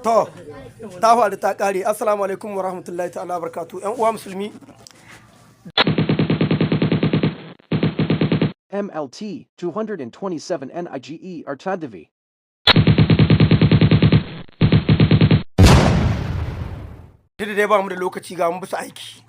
To, ta faru ta kare. Assalamu alaikum wa rahmatullahi ta'ala barakatu. Yan uwa musulmi. MLT 227 NIGE Artadavi. Duk da dai ba mu da lokaci, ga mu bisa aiki.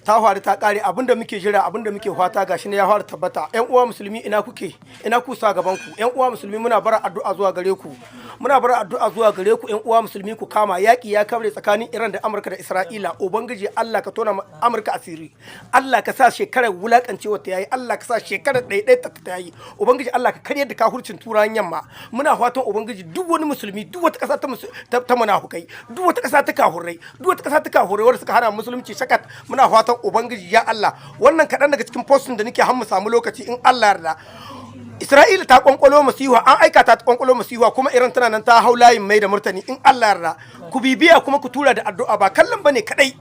Ta faru ta kare. Abinda muke jira, abinda muke fata, gashi ne ya fara tabbata. Yan uwa musulmi, ina kuke? Ina ku sa gaban ku? Yan uwa musulmi, muna bara addu'a zuwa gare ku, muna bara addu'a zuwa gare ku. Yan uwa musulmi, ku kama. Yaki ya kabre tsakanin Iran da Amurka da Isra'ila. Ubangiji Allah, ka tona Amurka asiri. Allah ka sa shekarar wulakancewa ta yayi. Allah ka sa shekarar ɗaiɗai ta yayi. Ubangiji Allah, ka karyar da kahurcin Turawan yamma. Muna fatan Ubangiji, duk wani musulmi, duk wata ƙasa ta munafukai, duk wata ƙasa ta kahurai, duk wata ƙasa ta kahurai wanda suka hana musulunci sakat, muna fatan Ubangiji ya Allah, wannan kaɗan daga cikin postin da nake har mu samu lokaci in Allah yarda. Isra'ila ta kwankwalo masiwa, an aika ta kwankwalo masiwa, kuma Iran tana nan ta hau layin mai da murtani in Allah yarda. Ku bibiya kuma ku tura da addu'a. Ba kallon bane kadai,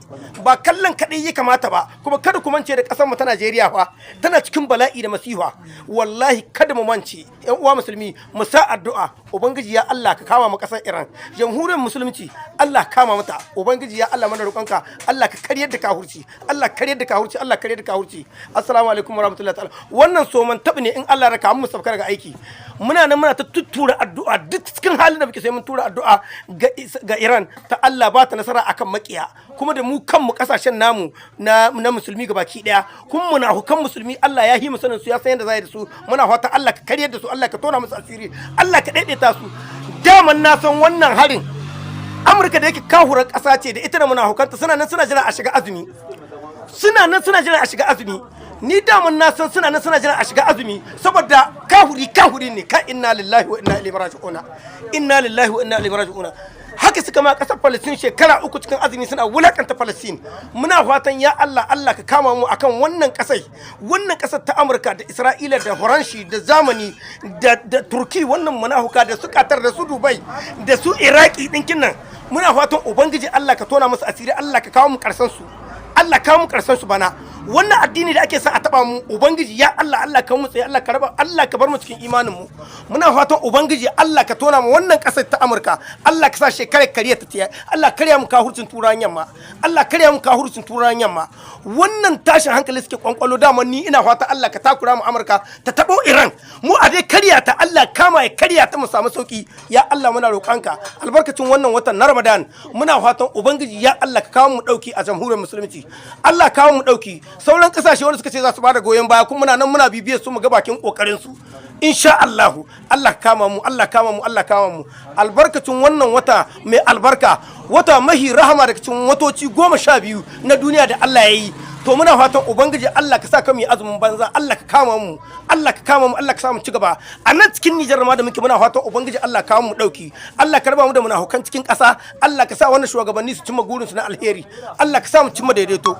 ba kallon kadai ya kamata ba. Kuma kada ku mance da kasar mu ta Najeriya fa, tana cikin bala'i da masifa. Wallahi kada mu mance, yan uwa musulmi, mu sa addu'a. Ubangiji ya Allah, ka kama mu kasar Iran, Jamhuriyar Musulunci, Allah kama mata. Ubangiji ya Allah, mana roƙonka, Allah ka karyar da kahurci, Allah karyar da kahurci, Allah karyar da kahurci. Assalamu alaikum warahmatullahi ta'ala. Wannan soman tabi ne. In Allah raka mu sabka daga aiki, muna nan muna ta tuttura addu'a. Duk cikin halin da muke, sai mun tura addu'a ga Iran ta Allah ba ta nasara akan makiya, kuma da mu kanmu kasashen namu na musulmi gabaki daya. Kuma muna hukan musulmi, Allah ya yi mu sanin su, ya san yadda za da su. Muna fata Allah ka karyar da su, Allah ka tona musu asiri, Allah ka daidaita su. Daman na san wannan harin Amurka da yake kahurar ƙasa ce, da ita da munafukanta suna nan suna jira a shiga azumi, suna nan suna jira a shiga azumi. Ni daman na san suna nan suna jira a shiga azumi, saboda kahuri kahuri ne ka. Inna lillahi wa inna ilaihi raji'una, inna lillahi wa inna ilaihi raji'una. Haka suka ma kasar Palestine shekara 3 cikin azumi, suna wulakanta Palestine. Muna fatan ya Allah, Allah ka kama mu akan wannan kasai, wannan kasar ta Amurka da Isra'ila da Faranshi da zamani da Turki, wannan munafuka, da su Qatar, da su Dubai, da su Iraki dinkin nan. Muna fatan Ubangiji Allah ka tona musu asiri, Allah ka kawo mu karshen su, Allah kawo mu karshen su bana. Wannan addini da ake sa a taba mu, Ubangiji ya Allah, Allah ka mu tsaye, Allah ka raba, Allah ka bar mu cikin imanin mu. Muna fatan Ubangiji Allah ka tona mu wannan kasar ta Amurka. Allah ka sa shekarar kariya ta tiya. Allah karya mu kahurcin Turawan yamma, Allah karya mu kahurcin Turawan yamma. Wannan tashin hankali suke kwankwalo, dama ni ina fata Allah ka takura mu Amurka ta tabo Iran, mu a dai karya ta. Allah kama ya karya ta, mu samu sauki. Ya Allah, muna roƙonka albarkacin wannan watan na Ramadan. Muna fatan Ubangiji ya Allah ka kawo mu dauki a Jamhuriyar Musulunci. Allah kawo mu dauki. Sauran kasashe wanda suka ce za su bada goyon baya kuma, muna nan muna bibiyar su, mu ga bakin kokarin su insha Allah. Allah kama mu, Allah kama mu, Allah kama mu albarkacin wannan wata mai albarka, wata mahi rahama daga cikin watoci 12 na duniya da Allah ya yi. To, muna fatan Ubangiji Allah ka sa ka mu yi azumin banza. Allah ka kama mu, Allah ka kama mu, Allah ka sa mu ci gaba a nan cikin Nijar ma da muke. Muna fatan Ubangiji Allah ka mu dauki, Allah ka raba mu da munafukan cikin ƙasa, Allah ka sa wannan shugabanni su cimma gurin su na alheri, Allah ka sa mu cimma daidaito.